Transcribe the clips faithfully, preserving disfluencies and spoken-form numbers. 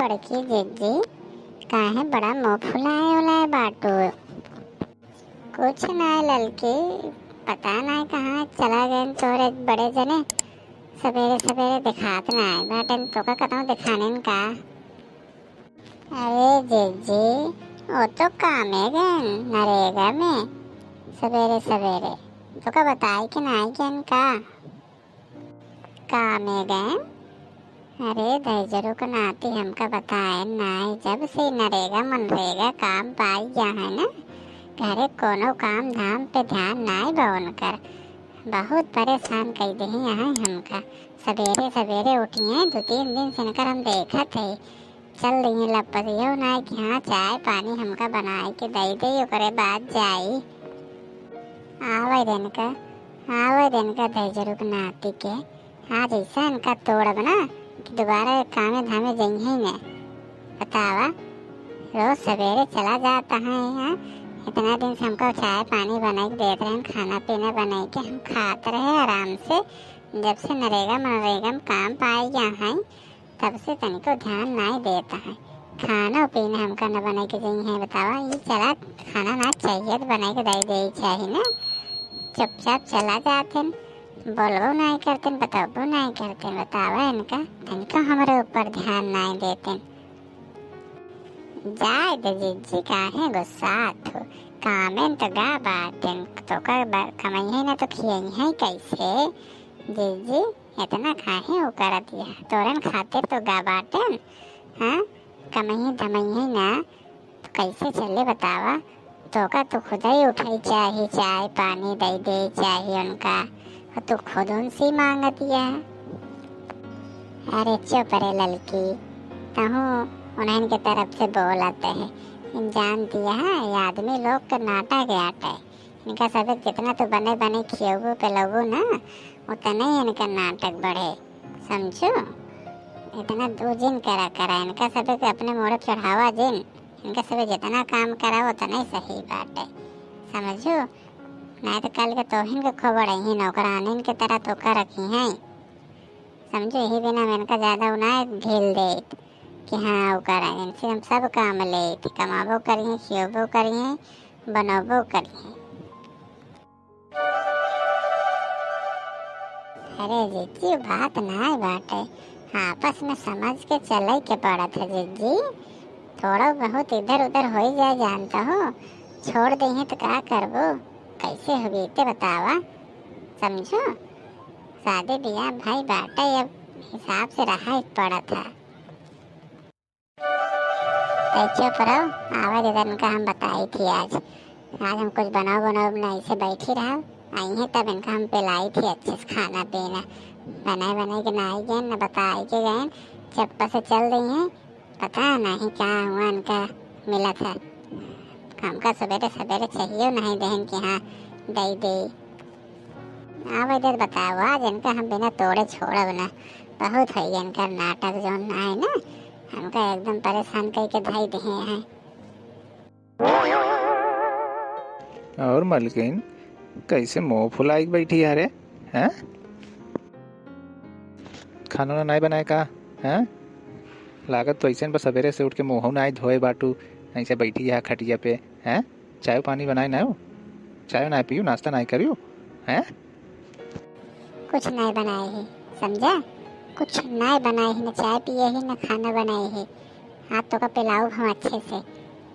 बड़की जिज्जी, काहे बड़ा मुँह फुलाए उलाए बाटू? कुछ नाय ललकी, पता नाय कहाँ चला गए तोरे बड़े जने। सबेरे सबेरे देखात नाय बाटेन, तोका कतहूँ देखानेन का? अरे जिज्जी, वो तो कामे गएन नरेगा में सबेरे सबेरे। तोका बताई के नाय गएन का? कामे गएन? अरे दहिजरू के नाती हमका बताएन नाय, जब से नरेगा मनरेगा काम पाई गया है ना, घरे कोनो काम धाम पे ध्यान नाय बा उनकर। बहुत परेशान कई देहे हैं हमका। सबेरे सबेरे उठिए, दो तीन दिन से इनकर हम देखत है, चल रही लपसियो नाय कि हाँ चाय पानी हमका बनाए के दे दे, ओकरे बाद जाई। आवे देन का, आवे देन का दहिजरू के नाती के। आज ऐसा इनका तोड़ब ना कि दोबारा कामे धामे जइहे न। बतावा, रोज सबेरे चला जाता है यहाँ। इतना दिन से हमका चाय पानी बनाई के देत रहे, खाना पीना बनाई के हम खात रहे आराम से। जब से नरेगा मनरेगा में काम पाई गया है, तब से तनिको ध्यान नाय देत है। खाना पीना हमका न बनाई के जइहे, बतावा, ई चला खाना ना चाहिए तो बनाई के दे दे चाहिए ना। चुपचाप चला जातेन, बोलबो नाय करतेन, बतौबो नाय करतेन। बतावा इनका, तनिको हमरे ऊपर ध्यान नाय देतेन। जाए दे जिज्जी, काहे गुस्सात हो? कामेन तो गा बाटेन, तोका बा-, कमइहे ना तो खियइहे कैसे? जिज्जी, इतना काहे वो करत यह? तोरन खातिर तो गा बाटेन, हाँ? कमइहे धमइहे ना, तो कैसे चले बतावा? तोका तो खुदई उठई चाही, चाय पानी दे दे चाही उनका, और तू खुद उनसे मांगत यह। अरे चुप रे ललकी, तहूँ उन्हन के तरफ से बोलत है। जानती है, ये आदमी लोग के नाटक आटे। इनका सबे जितना तू बने बने खियबू पिलबू ना, उतने ही इनका नाटक बढ़े, समझू? इतना तू जिन करा करा, इनका सबे के अपने मोड़े चढ़ावा जिन। इनका सबे जितना काम करा उतना ही सही बाटे, समझू? नाय तो कल के तोहिन के खोबड़इही नौकरानिन के तरह तोका रखिहैं, समझू? यही बिना हम इनका ज्यादा उना ढील देत कि हाँ, वो करा, इनसे हम सब काम लेत, कमाबो करिहैं, खियबो करिहैं, बनबो करिहैं। अरे जिज्जी, बात नाय बाटे, आपस में समझ के चले के पड़त है जिज्जी। थोड़ा बहुत इधर उधर हो ही जाए, जानता हो, छोड़ देहे तो का करबो, कैसे हो बीते बतावा, समझो? शादी बियाह भाई बाटे, अब हिसाब से रहा ही पड़त है। तै चुप रहो, आवे दे इनका हम बताई थी आज। आज हम कुछ बनाओ बनाओ ना, ऐसे बैठी रहो, आई है तब इनका हम पिलाई थी अच्छे से खाना पीना। बनाए बनाए के ना आई गए, ना बताई के गए, चप्पा से चल रही हैं। पता नहीं क्या हुआ इनका मिला था। हमका सवेरे सवेरे चाहिए नहीं देहन कि हाँ दे दे। आवे दे बताओ, आज इनका हम बिना तोड़े छोड़ब ना। बहुत है ये इनका नाटक जौन ना है ना, हमका एकदम परेशान करके धई दिए हैं। और मलकिन, कैसे मुंह फुलाई के बैठी है रे? हैं? खाना ना नाय बनाए का? हैं? लागत तो ऐसे बस सवेरे से उठ के मुंह नाय धोए बाटू, ऐसे बैठी है खटिया पे, हैं? चाय पानी बनाए ना हो? चाय ना पियो, नाश्ता ना करियो, हैं? कुछ नाय बनाए है, समझा? कुछ नाय बनाए है, न चाय पिए है, न खाना बनाए है। आज तोका पिलाउब हम अच्छे से,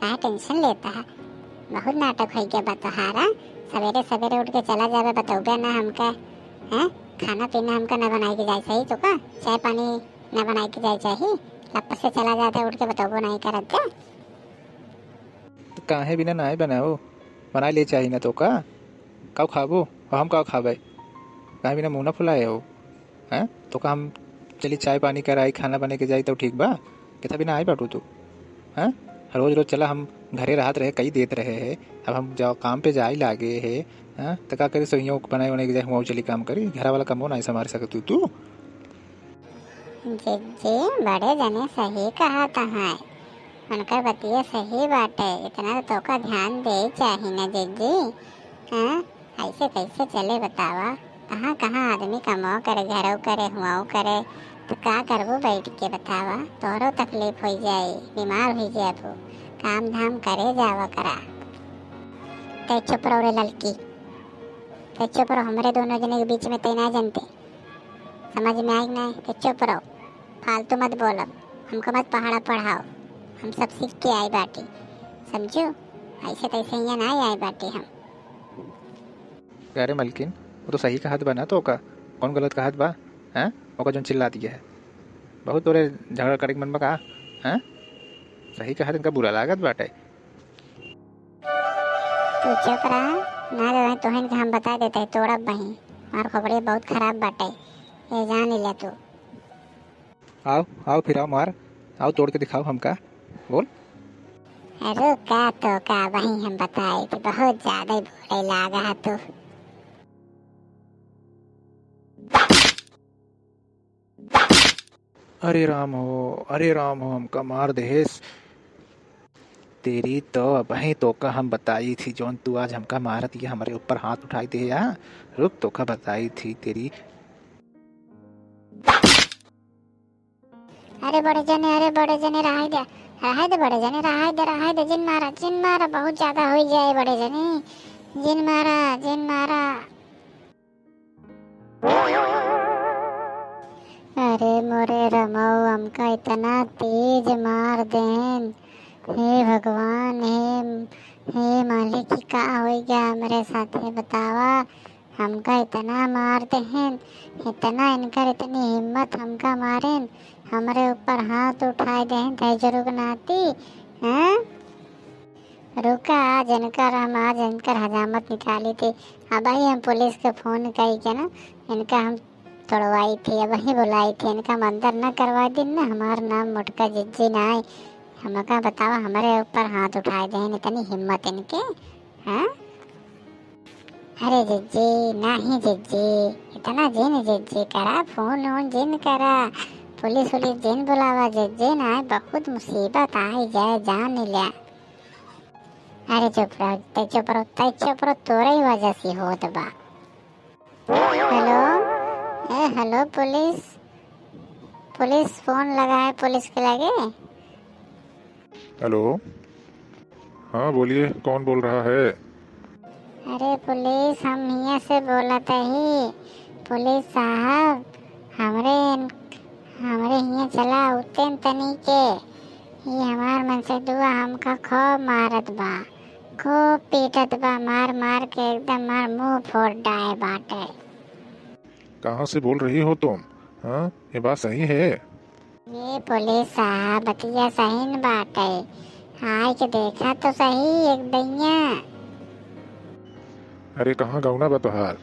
काहे tension लेता है? बहुत नाटक होइ गया बा तोहारा। सवेरे सवेरे उठ के चला जाबे, बतौबे ना हमका, हैं? खाना पीना हमका ना बनाए के जाए सही तोका, चाय पानी ना बनाए के जाए चाही, लपट से चला जाता, उठ के बतौबो नहीं करत जा। तो काहे बिना नाय बनाओ, बनाए ले चाही ना तोका। काउ खाबो और हम काउ खाबे? काहे बिना मुंह ना फुलाए हो? हैं? तोका हम चली चाय पानी कराई, खाना बने के जाई तो ठीक बा? कितना बिना आए बाटू तू? हैं? रोज रोज चला हम घरे रहत रहे, कई देत रहे है, अब हम जाओ काम पे जाई लागे है, हैं? तो का करे सोइयों बनाए बनाए के जाए, हुआ चली काम करी, घर वाला कमो नाय संभाल सकतू तू। जिज्जी, बड़े जने सही कहत हैं, उनकर बतिया सही बाटे, इतना तो तोका ध्यान दे चाही ना जिज्जी। हाँ, ऐसे कैसे चले बतावा? कहाँ कहाँ आदमी कमाओ करे, घरो करे, हुआओ करे, तो का करबू बैठ के बतावा, तोहरो तकलीफ होइ जाई, बीमार होइ जाबू, काम धाम करे जावा करा। तै चुप रहो रे ललकी, तै चुप रहो, हमरे दोनों जने के बीच में तै ना जनते, समझ में आई कि नाहीं? तै चुप रहो, फालतू मत बोलब, हमको मत पहाड़ा पढ़ाओ, हम सब सीख के आई बाटी, समझू? ऐसे तैसे यहाँ ना आई बाटी हम। अरे मलकिन, वो तो सही कहत बा ना, तो का कौन गलत कहत बा? हैं? ओका जौन चिल्ला दिया है, बहुत तोरे झगड़ा करे के मन बा का? हैं? सही कहत, इनका बुरा लागत बाटे। तू चुप रहा, ना तो तोहन के हम बता देते हैं, तोड़ब बही, मार खोपड़िया बहुत खराब बाटे, ये जान ले तू। आओ, आओ, फिर आओ मार, आओ तोड़ के दिखाओ हमका, बोल। रुका तो का वही हम बताई थी, बहुत ज्यादा ही बोले लागा है तू। अरे राम हो, अरे राम हो, हमका मार देहेस। तेरी तो अबहीं तोका हम बताई थी, जौन तू आज हमका मारत, ये हमरे ऊपर हाथ उठाई दे या। रुक, तोका बताई थी तेरी। अरे बड़े जने, अरे बड़े जने, रहाई दे, रहाई दे बड़े जने, रहाई दे, रहाई दे, जिन मारा, जिन मारा, बहुत ज्यादा हो जाए बड़े जने, जिन मारा, जिन मारा। अरे मोरे रमऊ, हमका इतना तेज मार देन, हे भगवान, हे, हे मालिक, कि का हो गया हमरे साथे, बतावा। हमका इतना मार देहेन, इतना इनकर इतनी हिम्मत, हमका मारेन, हमरे ऊपर हाथ उठाए देहेन, तैजरू के नाती, हैं? रुका, आज इनकर हम, आज इनकर हजामत निकाली थी। अबही हम पुलिस के फोन कई के ना, इनका हम तोड़वाई थी, अबही बुलाई थी, इनका हम अंदर न करवा दिन ना, हमार नाम मोटका जिज्जी ना आए। हमका बतावा, हमरे ऊपर हाथ उठाए देहेन, इतनी हिम्मत इनके, हैं? अरे जिज्जी, नाही जिज्जी, इतना जिन जिज्जी करा, फोन वोन जिन करा, पुलिस उलिस जिन बुलावा जिज्जी, नाही बहुत मुसीबत आई जाए, जान लिया। अरे चुप रहो, तै चुप रहो, तै चुप रहो, तोरे ही वजह से होत बा। हेलो, ए हेलो पुलिस, पुलिस फोन लगा है पुलिस के लगे। हेलो, हाँ बोलिए, कौन बोल रहा है? अरे पुलिस, हम हियाँ से बोलत ही। पुलिस साहब, हमरे, हमरे हियाँ चला उतेन तनी के। ये हमार मनसेदुआ हमका खूब मारत बा, खूब पीटत बा, मार मार के एकदम मार मुँह फोड़ डाए बाटे। कहाँ से बोल रही हो तुम? हाँ, ये बात सही है? ये पुलिस साहब, बतिया सही न बाटे, आए के देखा तो सही एक दैया। अरे कहाँ गौना बा तोहार?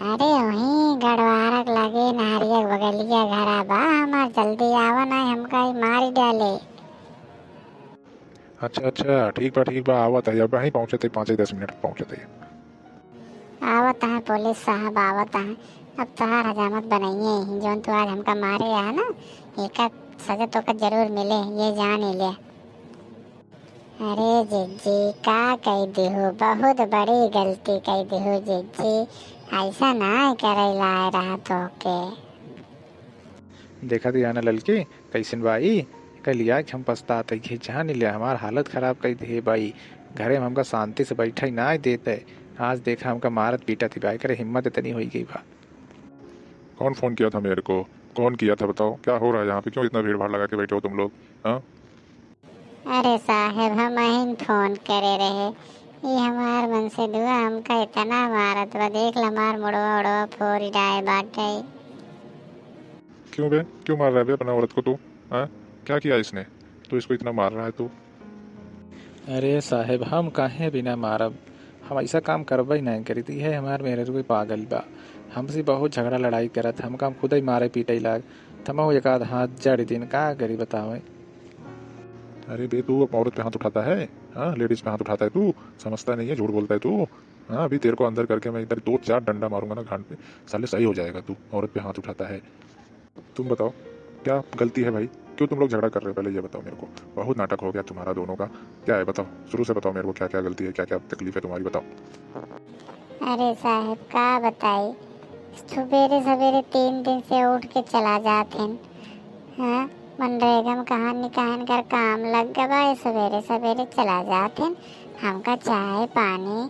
अरे वहीं गड़वारक लगे नहरिया बगलिया घरा बा हमार, जल्दी आवा ना हमका ही मारी डाले। अच्छा अच्छा, ठीक बा ठीक बा, आवत है, अबहीं पहुँचत है, पाँच दस मिनट में पहुँचत है। आवत है पुलिस साहब, आवत है। अब तोहार हजामत बनाइए ही, जौन तू आज हमका मारे है ना, एका सजा तोका जरूर मिले, ये जान ही ले। अरे जिज्जी, का कई दिहू, बहुत बड़ी गलती कई दिहू जिज्जी, ऐसा ना करे लाए रहा तोके। देखा दिया ना ललकी, कैसन बा ई? कल लिया के हम पछतात है कि जान ले, हमार हालत खराब कई दे बाई। घरे में हमका शांति से बैठे ना देते। आज देखा हमका मारत पीटत ही बाई, करे हिम्मत इतनी होई गई बा। कौन फोन किया था मेरे को? कौन किया था बताओ? क्या हो रहा है यहाँ पे? क्यों इतना भीड़ भाड़ लगा के बैठे हो तुम लोग? हाँ? अरे साहेब, हम अहिन फोन करे रहे। ई हमार मनसेदुआ हमका इतना मारत बा, देख ल हमार मुड़वा उड़वा फोड़ डाए बाटे। क्यों बे, क्यों मार रहा है बे अपना औरत को तू? हाँ? क्या किया इसने? तू इसको इतना मार रहा है तू? अरे साहेब, हम काहे बिना मारब? हम ऐसा काम करबे नहीं करीत। इहे हमार मेहरारू पागल बा, हमसे बहुत झगड़ा लड़ाई करत, हमका हम खुदे मारे पीटे लाग, तमहू एक आध हाथ जड़ दिन, का करी बतावे? अरे बे, तू औरत पे हाथ उठाता है? हाँ, लेडीज पे हाथ उठाता है तू? समझता नहीं है, झूठ बोलता है तू। हाँ, अभी तेरे को अंदर करके मैं इधर दो चार डंडा मारूंगा ना गांड पे, साले सही हो जाएगा तू, औरत पे हाथ उठाता है। तुम बताओ, क्या गलती है भाई? क्यों तुम लोग झगड़ा कर रहे हो? पहले ये बताओ मेरे को। बहुत नाटक हो गया तुम्हारा दोनों का। क्या है बताओ, शुरू से बताओ मेरे को, क्या क्या गलती है, क्या क्या तकलीफ है तुम्हारी, बताओ। अरे साहेब, का बताई, सुबेरे सबेरे तीन दिन से उठ के चला जात हैं। हाँ, मनरेगा में कहाँ न कहाँ इनकर काम लग गवा है, सबेरे सबेरे चला जात हैं। हमका चाय पानी,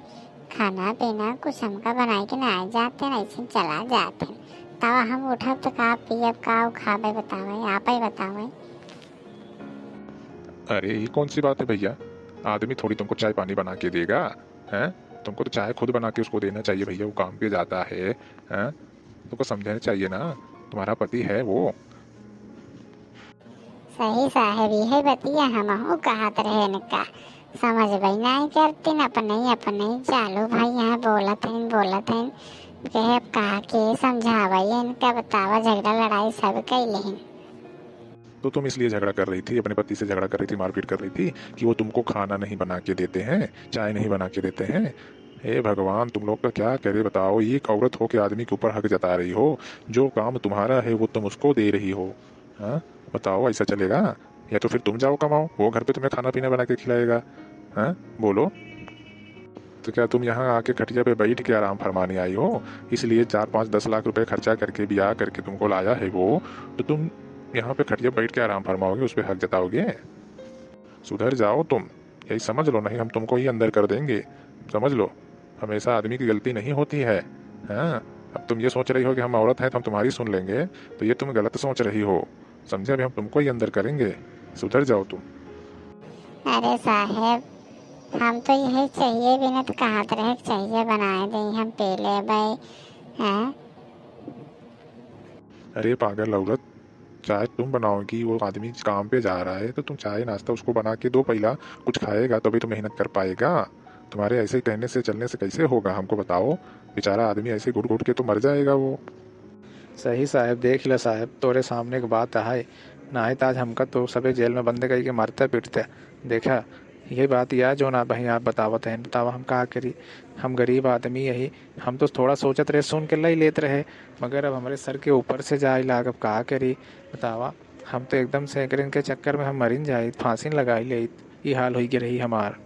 खाना पीना कुछ हमका बनाए के ना जात हैं, ऐसे चला जात हैं। तब हम उठब तो का पियब, का खाबे बतावे, आप ही बतावे। अरे, ये कौन सी बात है भैया? आदमी थोड़ी तुमको चाय पानी बना के देगा, हैं? तुमको तो चाय खुद बना के उसको देना चाहिए भैया, वो काम पे जाता है, हैं? तुमको समझना चाहिए ना, तुम्हारा पति है वो। सही साहेब, यही बतिया हमहू कहत रहे इनका, समझबे नहीं करतीन, अपने ही, अपने ही चालू भाई यहाँ बोलत हैं, बोलत हैं। कहे अब कहा के समझावे इनका, बतावा, झगड़ा लड़ाई सब कैले हैं। तो तुम इसलिए झगड़ा कर रही थी, अपने पति से झगड़ा कर रही थी, मारपीट कर रही थी कि वो तुमको खाना नहीं बना के देते हैं, चाय नहीं बना के देते हैं। हे भगवान, तुम लोग का क्या करे बताओ, एक औरत हो के आदमी के ऊपर हक जता रही हो, जो काम तुम्हारा है वो तुम उसको दे रही हो। हाँ, बताओ, ऐसा चलेगा? या तो फिर तुम जाओ कमाओ, वो घर पे तुम्हें खाना पीना बना के खिलाएगा। हाँ, बोलो। तो क्या तुम यहाँ आके खटिया पे बैठ के आराम फरमाने आई हो? इसलिए चार पाँच दस लाख रुपए खर्चा करके, ब्याह करके तुमको लाया है वो, तो तुम यहाँ पे खटिया बैठ के आराम फरमाओगे, उस पे हक जताओगे? सुधर जाओ तुम, यही समझ लो, नहीं हम तुमको ही अंदर कर देंगे। समझ लो, हमेशा आदमी की गलती नहीं होती है। हाँ, अब तुम ये सोच रही हो कि हम औरत हैं तो हम तुम्हारी सुन लेंगे, तो ये तुम गलत सोच रही हो। समझे, अभी हम तुमको ही अंदर करेंगे, सुधर जाओ तुम। अरे साहेब, हम तो यही चाहिए बिना तो कहत रहे, चाहिए बनाए दे, हम पी लेबै, हैं? अरे पागल औरत, चाय तुम बनाओगी, वो आदमी काम पे जा रहा है तो तुम चाय नाश्ता उसको बना के दो, पहला कुछ खाएगा तभी तो मेहनत कर पाएगा। तुम्हारे ऐसे कहने से चलने से कैसे होगा, हमको बताओ। बेचारा आदमी ऐसे घुट घुट के तो मर जाएगा वो। सही साहेब, देख ला साहेब, तोरे सामने के बात है, नाहीं त आज हमका तो सबे जेल में बंद करके मारते पीटते। देखा, ये बात या जो ना बहिन आप बतावत हैं, बतावा हम का करी? हम गरीब आदमी यही, हम तो थोड़ा सोचत रहे, सुन के लई लेत रहे, मगर अब हमरे सर के ऊपर से जाए लाग, अब का करी? बतावा, हम तो एकदम से एकरे इनके चक्कर में हम मरिन जाइत, फांसी लगाई लेइत, ई हाल होई के रही हमार।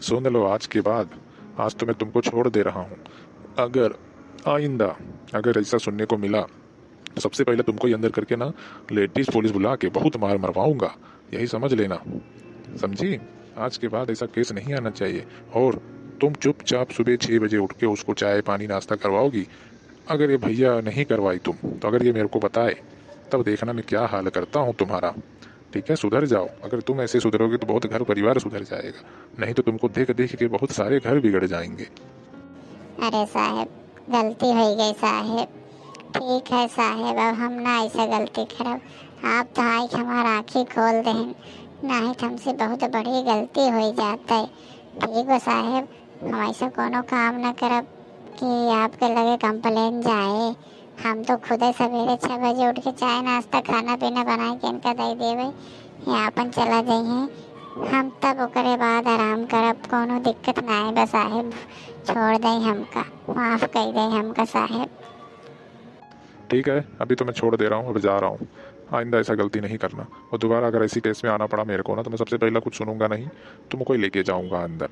सुन लो, आज के बाद, आज तो मैं तुमको छोड़ दे रहा हूँ। अगर आइंदा अगर ऐसा सुनने को मिला तो सबसे पहले तुमको ही अंदर करके ना लेडीज पुलिस बुला के बहुत मार मरवाऊंगा, यही समझ लेना, समझी? आज के बाद ऐसा केस नहीं आना चाहिए। और तुम चुपचाप सुबह छः बजे उठ के उसको चाय पानी नाश्ता करवाओगी। अगर ये भैया नहीं करवाई तुम तो अगर ये मेरे को बताए तब देखना मैं क्या हाल करता हूँ तुम्हारा। ठीक है, सुधर जाओ। अगर तुम ऐसे सुधरोगे तो बहुत घर परिवार सुधर जाएगा, नहीं तो तुमको देख देख के बहुत सारे घर बिगड़ जाएंगे। अरे साहेब, गलती होइ गई साहेब। ठीक है साहेब, अब हम ना ऐसा गलती करब। आप तो आइके हमार आँखी खोल देहन, नाहीं तो हमसे बहुत बड़ी गलती होइ जात है। ठीक बा साहेब, हम ऐसा कोनो काम ना करब कि आपके लगे कंप्लेन जाए। हम तो खुदे सवेरे छः बजे उठ के चाय नाश्ता खाना पीना बनाए के इनका दे देवे, ये आपन चला जइहें। हम तब ओकरे बाद आराम करब, कोनो दिक्कत ना है बा साहेब, छोड़ दे हमका, माफ कर दे हमका साहेब। ठीक है, अभी तो मैं छोड़ दे रहा हूँ, अभी जा रहा हूँ, आइंदा ऐसा गलती नहीं करना। और दोबारा अगर ऐसी केस में आना पड़ा मेरे को ना, तो मैं सबसे पहला कुछ सुनूंगा नहीं, तुमको ही लेके जाऊंगा अंदर।